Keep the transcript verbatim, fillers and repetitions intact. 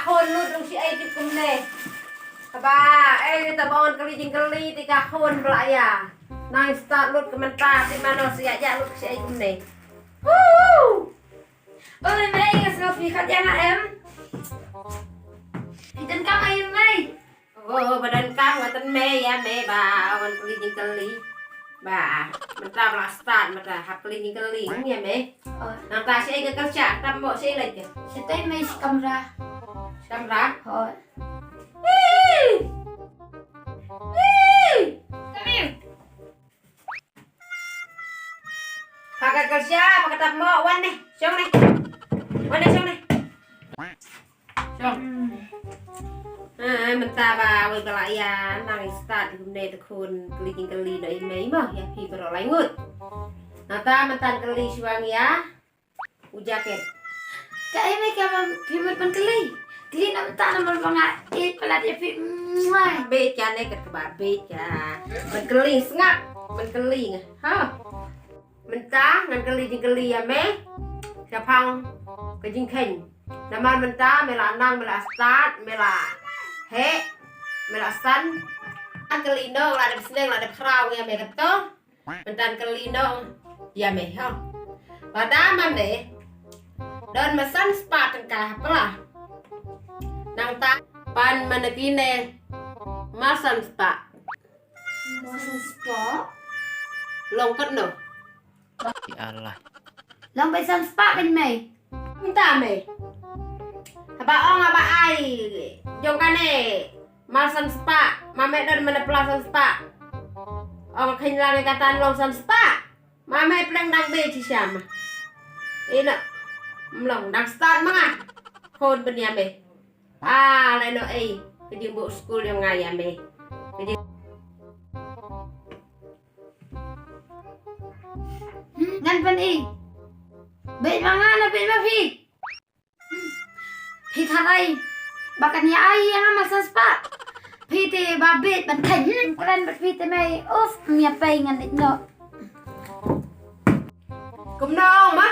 Khun lut ruh shi ai ti kumne. Haba, eh, ta ba wan kylli jingkylli ti ka khun ba la ïa. Nang start lut ka mynta ti mano shi ïa lut shi ai kumne. Woo! Oi, mei, nga sngewbha phi khat ïa nga em. Phi donkam ai mei. Oh, ba donkam nga tang mei ïa mei ba wan kylli jingkylli. Ba, mynta ba la start mynta hap kylli jingkylli ïa mei. Oh. Nangta shi ai ka kyrshah, tap mo shi ai leit ka. Shi tai mei shi kamra. Shi kamra? Hooid. Hi! Hi! Come here. Ha ka kyrshah, ba ka tap mo, wan ne, shong ne. Wan ne, shong ne. Shong. Ah, mynta ba wei ba la ïa nang start kumne te khun kylli jingkylli noh ïa mei mo, ïa phi baroh lai ngut. Nangta mynta kylli shuwa ïa u jaket. Ka ei mei ka ba phi mut ban kylli. Kylli na mynta namar ba nga ïeit palat ïa phi. Mwah. Beit ka ne ka ba beit ka. Ban kylli sngap, ban kylli nga. Ha. Mynta ngan kylli jingkylli ïa me shaphang ka jingkheiñ. Namar mynta me la nang, me la start, me la heh, me la san. Ngan kylli noh, la dep sneng, la dep khraw ïa me kato. Mynta ngan kylli noh ïa me ha. Lada ma me don ma san spah tyngka ha pla. Nangta pan ma na kine ma san spah. Ma san spah? Long katno? Ya Allah. Long beit san spah beit mei. Mynta mei. Haba ong haba ai jong kane ma san spah, ma me don ma na pla san spah. Ong kheiñ lang ïa kata long san spah. Ma me pleng dang beit shisha ma. Ina mlong dang start ma nga. Khun ban ïa me. Ah, lai no ei, ka jingbuh skul jong nga ïa me. Ka jing- Hmm, ngan pyni. Beit ma nga ne beit ma phi? Hmm. Phi tharai ba kan ïa ai ïa nga ma san spah. Phi te ba beit ban thaiñ. Hmm, kren bad phi te mei. Uf, ym ïa pei ngan leit noh. Kumno ma